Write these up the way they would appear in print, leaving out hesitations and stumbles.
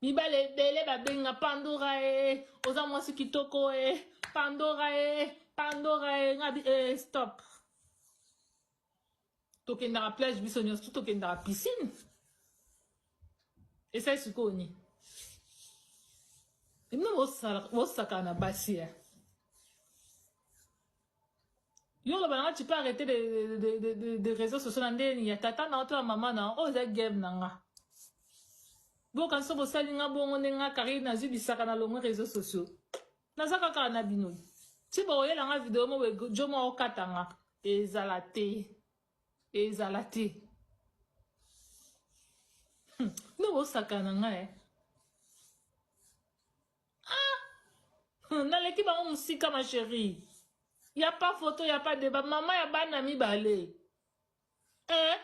Mibali ebele babenga Pandora e, oza mwasi kitoko e, Pandora e, Pandora e, ngabi e, stop. Tokendaka plage biso nyonso, tu tokendaka piscine. Esali sikoyo nini? Bino bosakana na basi ya. Yo oloba nanga tu peux arrêter de réseaux sociaux na ndeni ya tata na yo to ya mama na yo oyo eza game na nga. Bokanisa bosali nga bongo nde nga Karine nazwi bisaka na longwe réseaux sociaux. Naza kaka na bino. Ti bokoyela nga video mo boye jo moko okata nga. Ezala te. Ezala te. Nde bosakana na nga eh. Ah! Naleki bango mosika ma chérie. Ya pas photo, ya pas débat. Mama ya bana mibale. Eh?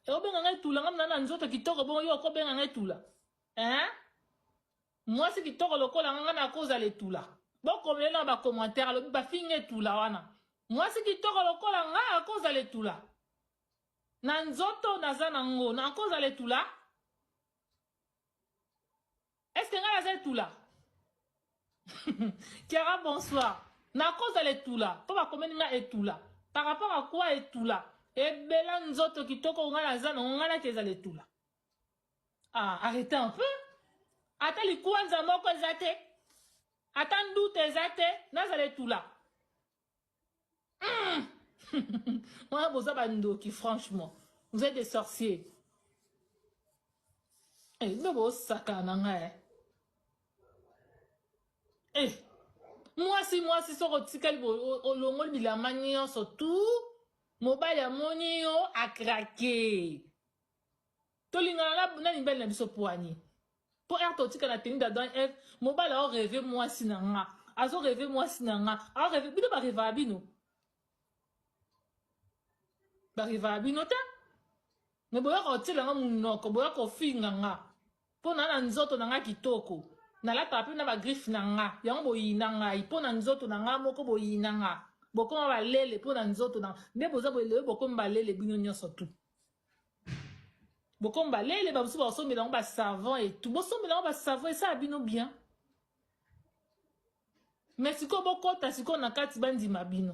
Obenga ngai etula nga na nzoto kitoko bongo yo okobenga ngai etula. Eh? Mwasi kitoko lokola nga nakozala etula. Bokomela na ba commentaire alobi bafinga etula wana. Mwasi kitoko lokola nga akozala etula. Na nzoto naza nango nakozala etula. Est-ce que nga naza etula? Kiara bonsoir. Nakozala etula po bakomeli nga etula. Par rapport à quoi etula? Ebela nzoto kitoko nga naza nango nga nakezala etula. Ah, arrêtez un peu. Ata likwanza moko eza te. Ata nduta eza te, nazala etula. Wana boza ba ndoki franchement. Vous êtes des sorciers. Eh, bino bosakana na ngai. Eh. eh. Mwasi mwasi soko otikali olongoli bilamba nyonso tout mobali amoni yo akrake. Tolingana na, na mibali na biso poani. Po heure totika na tenue d'Adam et Eve, mobali ao rêver mwasi na nga. Azo rêver mwasi na nga. Ao rêver bino ba rêvaka bino. Ba rêvaka bino te. Mais boya kotiela nga munoko, boya kofinga nga. Po na na nzoto na nga kitoko. Nalataka pe na ba griffe na nga. Yango boyina ngai. Po na nzoto na nga moko boyina nga. Bokoma balele po na nzoto na nde boza boye lelo bokomi balele bino nyonso tout. Bokomi balele ba mosusu bakosombela yango ba savon et tout. Bosombela yango ba savon esala bino bien. Mais sikoyo bokota sikoyo na kati bandima bino.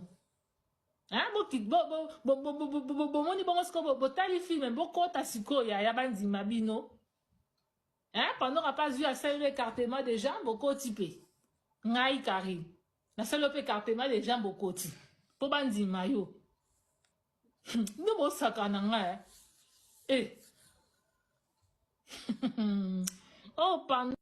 Hein, bo, bo, bo, bo, bo, bo, bo, bomoni bongo sikoyo botali film bokota sikoyo yaya bandima bino. Hein, pendant papa azwi asali écartement des jambes bokoti mpe. Ngai Karine nasali yo mpe écartement des jambes bokoti mpo bandima yo. Nde bosakana na ngai eh. Oh, pardon.